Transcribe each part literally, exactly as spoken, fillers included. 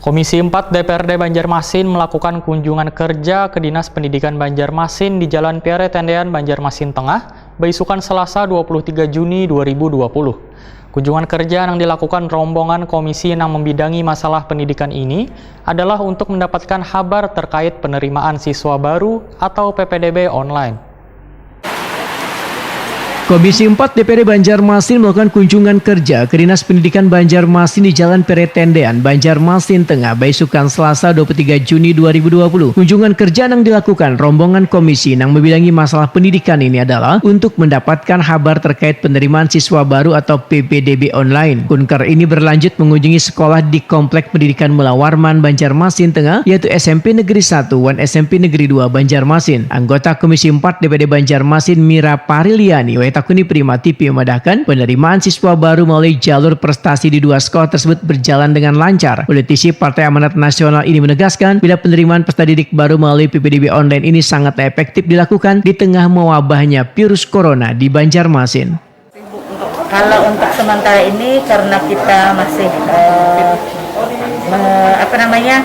Komisi empat D P R D Banjarmasin melakukan kunjungan kerja ke Dinas Pendidikan Banjarmasin di Jalan Piare Tendean, Banjarmasin Tengah, baisukan Selasa dua puluh tiga Juni dua ribu dua puluh. Kunjungan kerja yang dilakukan rombongan komisi yang membidangi masalah pendidikan ini adalah untuk mendapatkan habar terkait penerimaan siswa baru atau P P D B online. Komisi empat D P R D Banjarmasin melakukan kunjungan kerja ke Dinas Pendidikan Banjarmasin di Jalan Piare Tendean, Banjarmasin Tengah, baisukan Selasa dua puluh tiga Juni dua ribu dua puluh. Kunjungan kerja yang dilakukan rombongan komisi yang membidangi masalah pendidikan ini adalah untuk mendapatkan habar terkait penerimaan siswa baru atau P P D B online. Kunker ini berlanjut mengunjungi sekolah di Komplek Pendidikan Mula Warman, Banjarmasin Tengah, yaitu S M P Negeri satu wan S M P Negeri dua Banjarmasin. Anggota Komisi empat D P R D Banjarmasin, Mira Pariliani, wayatakuni Prima T V, memadahkan penerimaan siswa baru melalui jalur prestasi di dua sekolah tersebut berjalan dengan lancar. Politisi Partai Amanat Nasional ini menegaskan, bila penerimaan peserta didik baru melalui P P D B online ini sangat efektif dilakukan di tengah mewabahnya virus corona di Banjarmasin. Kalau untuk sementara ini, karena kita masih, eh, me-, apa namanya,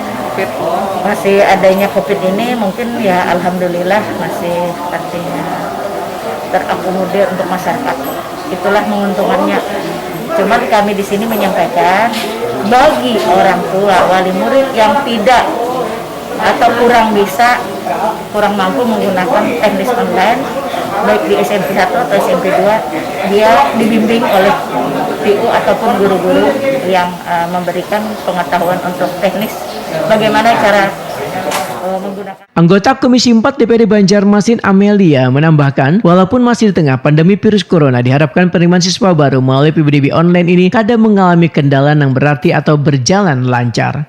masih adanya covid ini, mungkin ya alhamdulillah masih artinya terakomodir untuk masyarakat. Itulah menguntungkannya. Cuman kami di sini menyampaikan, bagi orang tua, wali murid yang tidak atau kurang bisa, kurang mampu menggunakan teknis online, baik di S M P satu atau S M P dua, dia dibimbing oleh P U ataupun guru-guru yang, eh, memberikan pengetahuan untuk teknis bagaimana cara, eh, menggunakan. Anggota Komisi empat D P R D Banjarmasin, Amelia, menambahkan, walaupun masih di tengah pandemi virus corona, diharapkan penerimaan siswa baru melalui P P D B online ini kada mengalami kendala yang berarti atau berjalan lancar.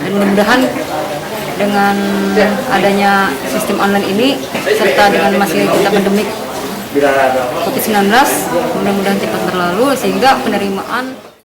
Dan mudah-mudahan dengan adanya sistem online ini, serta dengan masih kita pandemi covid sembilan belas, mudah-mudahan cepat berlalu sehingga penerimaan